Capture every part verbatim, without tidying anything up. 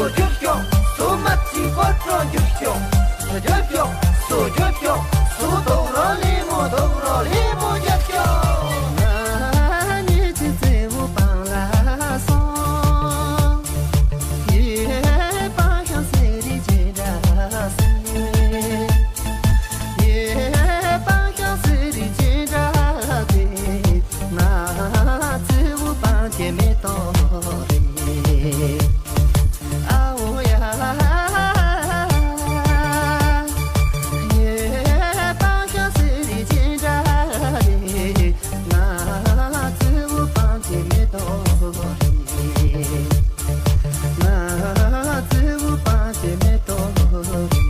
རྒྱབ་ཤོག་སུ་མ་ཚིག་པ་ཀྲོ་རྒྱབ་ཤོག་རྒྱབ་ཤོག་སུ་རྒྱབ་ཤོག་སུ་རྡོག་རོ་ལི་མོ་རྡོག་རོ་ལི་མོ་རྒྱབ་ཤོག་ང་ཉིད་ཀྱི་ཙེ་བོ་པང་ལ་སོང་། ཡེ་པང་ཤང་སེ་རི་ཅི་འདྲ་སེ། ཡེ་པང་ཤང་སེ་རི་ཅི་འདྲ་སེ། ང་ཙེ་བོ་པང་ཁྱེད་མེ་ཏོག་རེད། ཨ་འོ་ཡ། ངའི་པང་ཤ་སེ་རི་ཅི་འདྲ་རེད། ང་ཙེ་བོ་པང་ཁྱེད་མེ་ཏོག་རེད། ང་ཙེ་བོ་པང་ཁྱེད་མེ་ཏོག་རེད།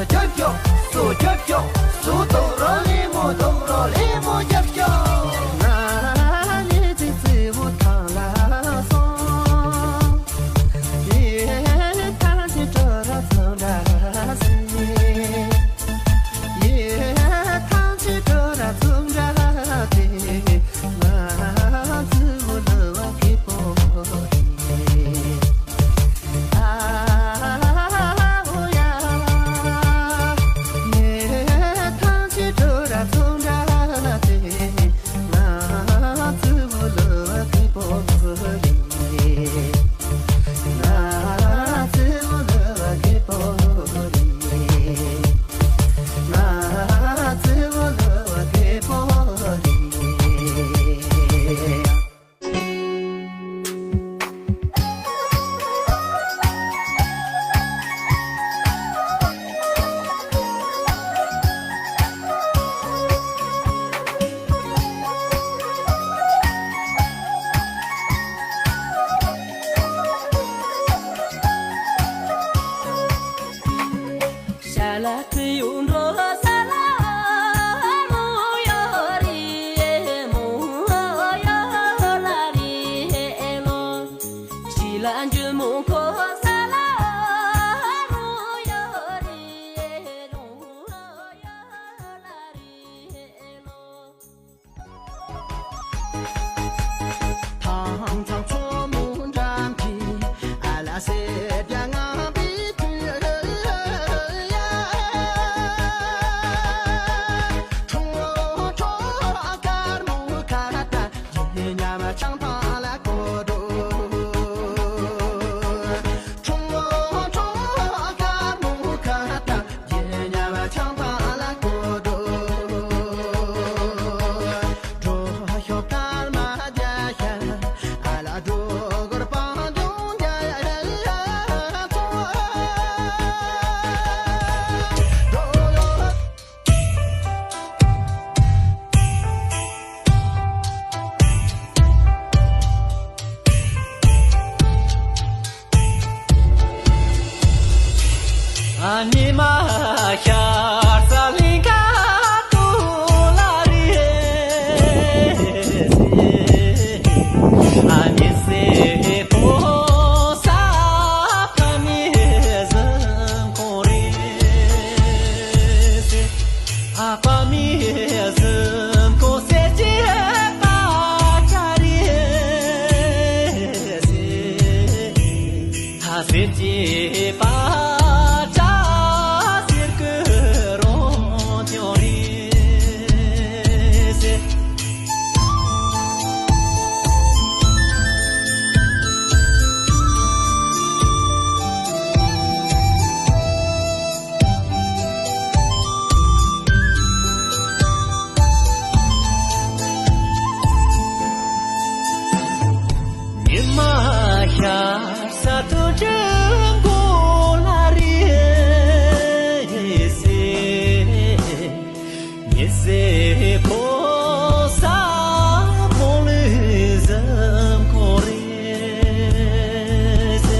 རྒྱབ་ཤོག་སུ་རྡོག་རོ་ལེ་མོ་རྡོག་རོ་ལེ་མོ་རྒྱབ་ཤོག་ང་ཉིད་ཀྱི་ཙེ་བོ་ཐང་ལ་སོང་། ཡེ་ཐང་ཆེ་ཀྲོ་ར་ཚོང་འདྲ་སེ། ཡེ་ཐང་ཆེ་ཀྲོ་ར་ཚོང་འདྲ་སེ། ང་ཙེ་བོ་ལོ་བ་ཁེ་པོ་རེད། ཉི་མ་ཤར་ས་ལིང་ག་ཏུ་ལ་རེ་སེ། ཉི་ཟེར་ཕོ་ས་ཕ་མེས་གཟིམ་ཁང་རེད་སེ། ཨ་ཕ་མེས་གཟིམ་ཁང་སེར་སྐྱའི་པ་ཏྲ་རེད་སེ། ད་སེར་སྐྱའི་པ་ཏྲ་ཟེར་གི་རང་རྐྱང་རེད་སེ། ཉི་མ་ཤར་ས་དུས་ཀྱི་མགོ་ལ་རེད་སེ། ཉི་ཟེར་ཕོ་ས་མོ་ལུས་གཟིམ་ཁང་རེད་སེ།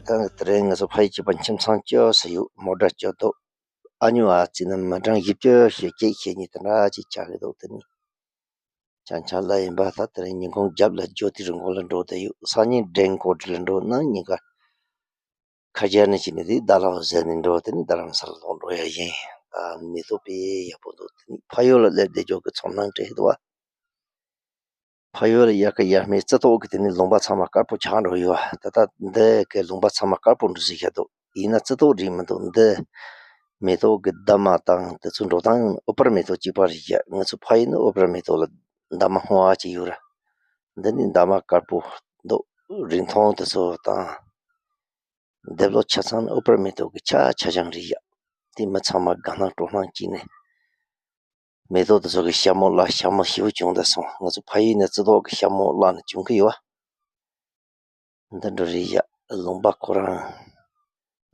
ད་དེ་རིང་ང་ཚོ་ཕ་ཡུལ་གྱི་པ་ཁྱིམ་ཚང་བཅུ་ཟེར་ཡོད། མོ་ཊ་བཅུ་འདུག་ཨ་ཉོ་ཨ་ཙི་ནི་མི་གྲངས་བཞི་བཅུ་ཞེ་བརྒྱད་ཞེ་གཉིས་དེ་འདྲ་ཅིག་ཆགས་ཀྱི་འདུག་དེ་ནི་ཆང་ཆང་ལ་ཡིན་པ། ད་དེ་རིང་ཉིན་གུང་རྒྱབ་ལ་ཇོ་ཏི་རི་མགོ་ལ་འགྲོ་བསྡད་ཡོད། སང་ཉིན་འགྲན་ཀོ་ཏི་ལ་འགྲོ་ན་ཉིན་ག་ཁ་རྒྱ་ནས་ཕྱིན་ནས་དེ་ད་ལའོ་ཟེར་ནས་འགྲོ། དེ་ནས་རྡ་རམ་ས་ལ་ལོག་འགྲོ་ཡ་ཡིན། ད་མེ་ཏོག་དཔེ་ཡག་པོ་འདུག་དེ་ནས་ཕ་ཡུལ་ལ་སླེབས་བསྡད་ཇོ་གི་ཚོར་སྣང་སྤྲད་ཀྱི་འདུག་བ། ཕ་ཡུལ་ལ་ཡ་གི་ཡར་མའི་རྩི་ཏོག་གི་དེ་ནས་ལུང་པ་ཚང་མ་དཀར་པོ་ཆགས་འགྲོ་ཡོད་བ། ད་ལྟ་འདི་གི་ལུང་པ་ཚང་མ་དཀར་པོ་འགྲོ་ཟིག་ཤ་འདུག་ཡིན་ན་རྩི་ཏོག་རིགས་མི་འདུག་འདི་མེ་ཏོག་གི་འདབ་མ་དང་དེ་ཚོ་འགྲོ་སྟངས་ཨུ་པར་མེ་ཏོག་གཅིག་པ་རེད་ཡ། ང་ཚོ་ཕ་ཡུལ་ནི་ཨུ་པར་མེ་ཏོག་ལ་འདབ་མ་སྔོ་བ་ཅིག་ཡོད་ར། འདི་ནི་འདབ་མ་དཀར་པོ་འདུག་རིང་ཐུང་དེ་ཚོ་དང་། འདེབས་ལོ་ཆ་ཚང་ཨུ་པར་མེ་ཏོག་གི་ཆ་ཆ་ཆང་རེད་ཡ། དེ་མི་ཚང་མ་དགའ་སྣང་སྤྲོ་སྣང་སྐྱེས་ནས། མེ་ཏོག་དེ་ཚོ་གི་ཞྭ་མོ་བརླག་ཞྭ་མོ་ཞེ་པོ་བྱུང་བསྡད་སོང་། ང་ཚོ་ཕ་ཡུལ་ནས་རྩི་ཏོག་གི་ཞྭ་མོ་བརླག་ནས་བྱུང་གི་ཡོད་བ། འདི་འདྲ་རེད་ཡ། ལུང་པ་ཁོ་རང་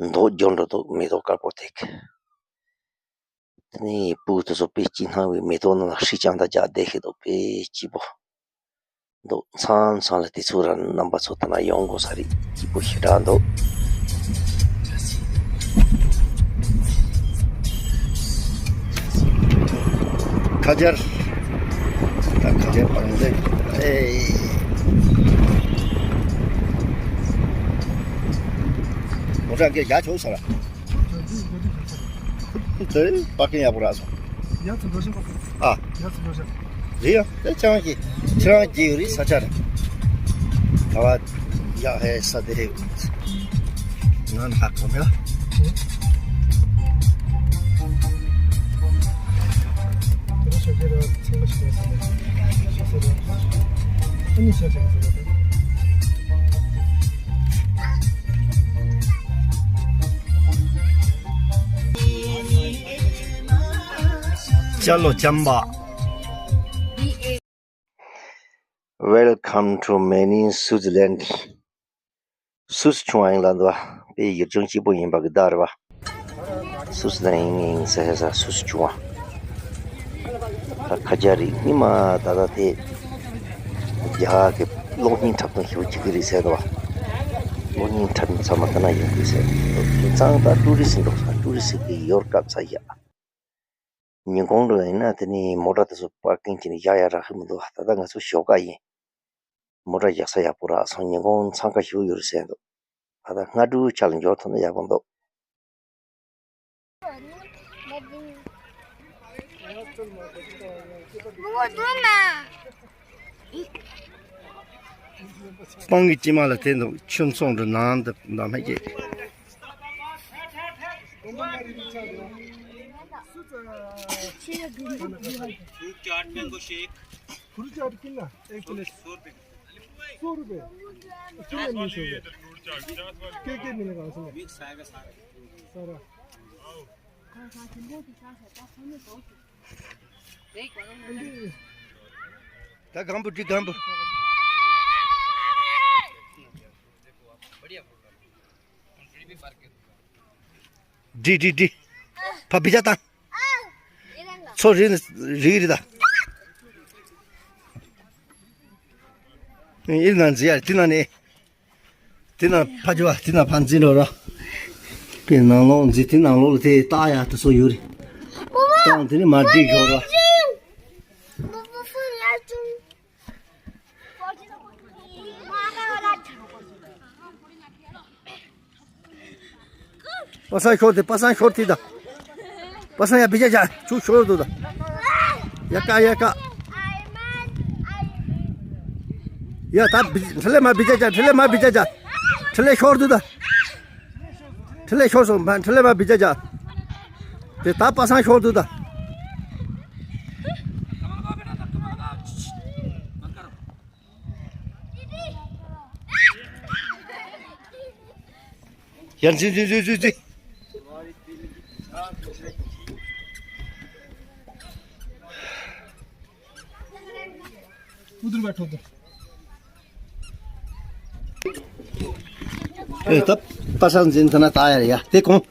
མདོག་འགྱུར་འགྲོ་འདུག་མེ་ཏོག་དཀར་པོ་དེ་གི། དེ་ནས་སྤུ་གུ་དེ་ཚོ་དཔེ་སྐྱིད་སྣང་བའི་མེ་ཏོག་ནང་ལ་ཧྲི་ལྕང་ད་རྒྱག་བསྡད་ཤི་འདུག་དཔེ་སྐྱིད་པོ་འདུག་མཚམས་མཚམས་ལ་དེ་ཚོ་ར་རྣམ་པ་ཚོ་དེ་ན་ཡོང་དགོས་ས་རེད། སྐྱིད་པོ་ཞེ་དྲག་འདུག་ཁ་ཆར། ད་ཁ་ཆར་པང་ཟེ། ཨེ། མོ་ཊ་སྐད་རྒྱག་ཆོག་ས་ར། དེ་པར་ཀིང་ཡག་པོ་རག་སོང་། ཡག་ཏུ་འགྲོ་ཤག་ཨ། ཡག་ཏུ་འགྲོ་ཤག་རེད་ཡ། དེ་ཅང་གི་ཁྱེད་རང་གི་ཡོད་རེད་ས་ཆ་རེད། ད་བ་ཡག་ཧེ་ས་དེ་ཧེ། ང་ནི་ཧ་གོ་མེད་ལ། དེ་རིང་ཞོགས་ཀས་ར་ཚང་མ་ཞིག་ཡོད་ས་རེད། ཤ་ཟ་ར། ཨ་ནི་ཤ་ཤ་ཟ་ར། ཅ་ལོ་ཅམ་པ། Welcome to Many Switzerland. སུད་སི་ཆུང་བ་ཡིན་ལ་འདུག་དཔེ་ཡུལ་ལྗོངས་སྐྱིད་པོ་ཡིན་པ་གི་བརྡ་རེད་བ། སུད་སི་ལ་ཡིན་ཡིན་ཟེར་ས་སུད་སི་ཆུང་བ། ད་ཁ་རྒྱ་རིགས་ཉི་མ་ད་ལྟ་དེ་རྒྱ་གི་གློག་བརྙན་འཁྲབ་སྟོན་ཞེ་པོ་བྱེད་ཀྱི་རེད་ཟེར་འདུག་བ། གློག་བརྙན་འཁྲབ་མཁན་ཚང་མ་ད་ན་ཡོང་གི་ཟེར། དེང་སང་ད་ཀྲུའུ་རི་སི་འདུག་ས་ཀྲུའུ་རི་སི་གི་ཡོལ་སྐབས་ཚ་ཡ། ཉིན་གུང་ལ་ཡིན་ན་དེ་ནི་མོ་ཊ་དེ་ཚོ་པར་ཀིང་བྱས་ནས་བཞག་ཡ་རག་གི་མི་འདུག་ད་ལྟ་ང་ཚོ་ཞོགས་ཀ་ཡིན། མོ་ཊ་བཞག་ས་ཡག་པོ་རག་སོང་། ཉིན་གུང་འཚང་ཁ་ཞེ་པོ་ཡོད་རེད་ཟེར་འདུག་ད་ལྟ་སྔ་དྲོའི་ཆ་ལ་འབྱོར་ཐུབ་ན་ཡག་པོ་འདུག་སྤང་གི་དཀྱིལ་མ་ལ་དེ་འདུག་ཆུ་མཚོ་འདྲ་ནང་དུ་འདམ་ཧེ་ཀྱེ། फ्रूट chaat, mango shake. Fruit चाट कितना? एक प्लेट। सौ रुपये। सौ रुपये? कितने नहीं सौ रुपये? के के मिलेगा उसमें? मिक्स आएगा सारा। सारा। ད་གང་པོ་འདི་གང་པོ། འདི་འདི་འདི། ཕ་བི་ཅ་ད། ཚོ་རིག་རིག་རིག་ད། ཨིར་ན་འཛི་ཡ་དེ་ན་ནི། དེ་ན་ཕ་ཅི་བ་དེ་ན་ཕ་འཛི་རོ་རོ། པའི་ནང་ལོགས་འཛི་དེ་ནང་ལོགས་ལ་དེ་ལྟ་ཡ་དེ་ཚོ་ཡོད་རེད། ཏང་དེ་ནི་མ་འགྲིག་ཞོར་རོ། པ་སངས་ཤོར་ཏེ། པ་སངས་ཤོར་ཏེ་ད། པ་སངས་ཡ་བི་ཅ་ཅ་ཆུ་ཤོར་དུ་ད། ཡ་ཀ་ཡ་ཀ། ཡ་ད་བི་ཁྲི་ལེ་མ་བི་ཅ་ཅ། ཁྲི་ལེ་མ་བི་ཅ་ཅ། ཁྲི་ལེ་ཤོར་དུ་ད། ཁྲི་ལེ་ཤོར་སོང་། ཁྲི་ལེ་མ་བི་ཅ་ཅ། དེ་ད་པ་སངས་ཤོར་དུ་ད། ཡར་འཛིན་འཛིན་འཛིན་འཛིན་འཛིན། ཨེ་ད་པ་སངས་འཛིན་ཐ་ན་ད་ཡར་ཡ་དེ་གོང་།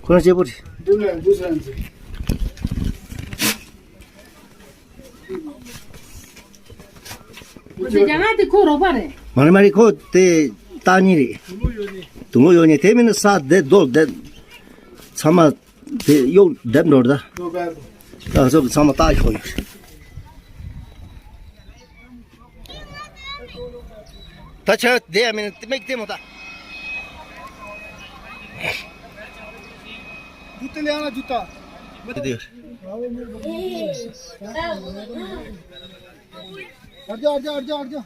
ཁོ་རང་གཅེས་པོ་རེད། རྒྱ་གར་དེ་ཁོ་རོགས་པ་རེད། མ་རེད་མ་རེད། ཁོ་དེ་རྟགས་གཉིས་རེད། དུམ་བུ་ཡོད་ནི་དེ་མིན་ན་ས་དེ་རྡོ་དེ་ཚང་མ་དེ་གཡོག་རྡེབ་འགྲོ་རེད་ད། ད་སོ་ཚང་མ་རྟགས་ཤོར་ཡོད་རེད། ད་ཆ་དེ་ཡ་མིན་ན་མིག་ལྟད་མོ་ལྟ། जूते ले आना, जूता। दे दे। हट जा, हट जा, हट जा, हट जा।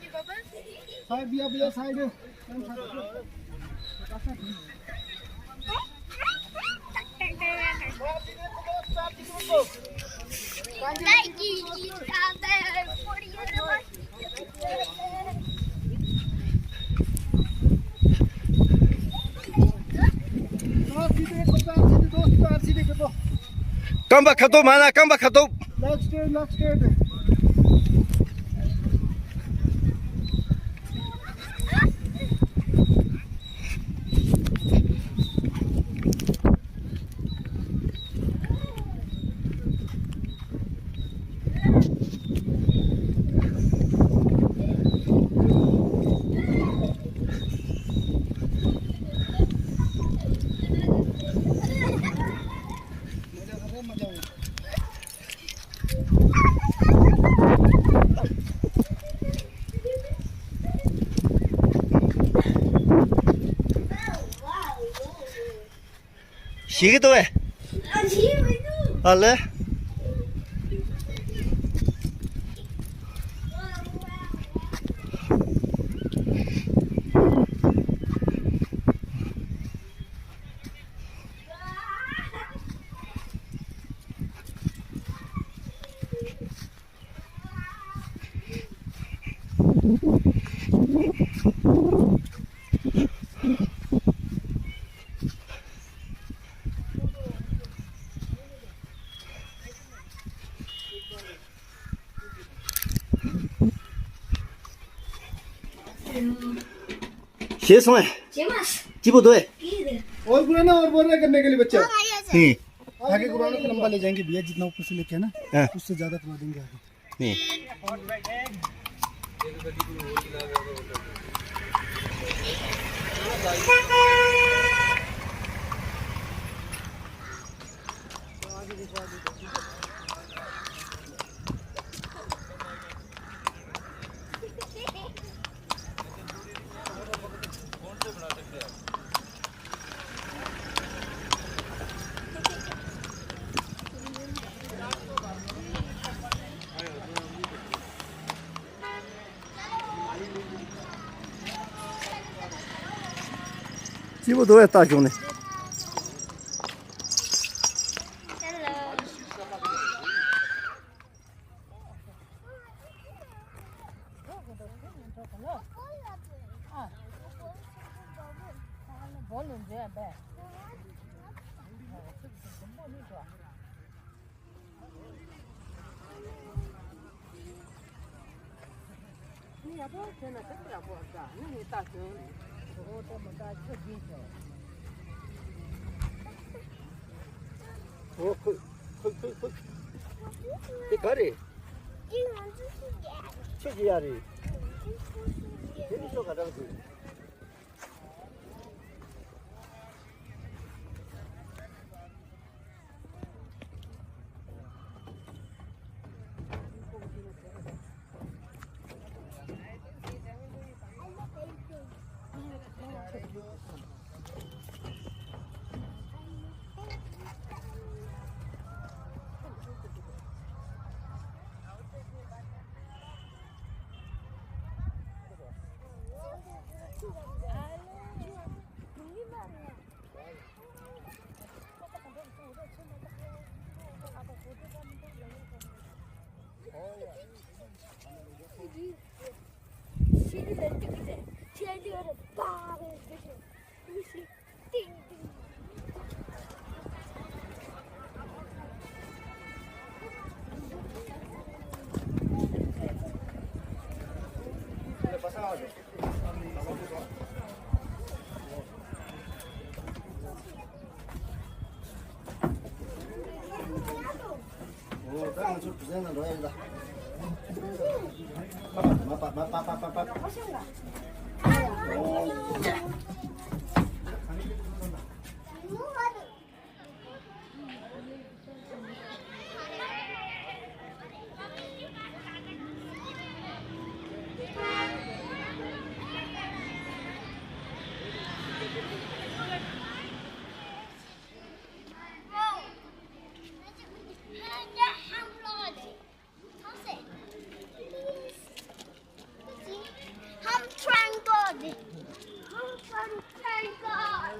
साइड दिया भैया, साइड। རྐང་པ་ཁ་ཐོབ་མ་ན་རྐང་པ་ཁ་ཐོབ། Last straight, last straight. ཞིག་གི་འདུག་བས། ཨ་ལེ། ཞེས་སོང་ངས། ཅི་པོ་འདུག་ཨེ། और पुराना और बोलना करने के लिए बच्चा। हम्म। आगे पुराना तो लंबा ले जाएंगे भैया, जितना ऊपर से लेके है ना, हाँ। उससे ज्यादा थोड़ा देंगे आगे। नहीं। སྐྱིད་པོ་འདུག་བས་ལྟ་བྱུང་ནས། ཨོ་ཁོ་ཁོ་ཁོ། དེ་ག་རེད། ཁྱོད་ཀྱི་ཡ་རེད། དེ་ནི་ཤོག་ག་རང་གི། ཨོ། ད་ང་ཚོ་གྲུ་གཟིངས་ནང་འགྲོ་ཡ་ཡིན་ད། I'm trying God. I'm trying, trying God.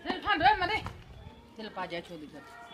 དེ་ལ་ཕར་འགྲོ་ཡ་མ་རེད། དེ་ལ་ཕར་རྒྱག་ཆོག་འདུག་ག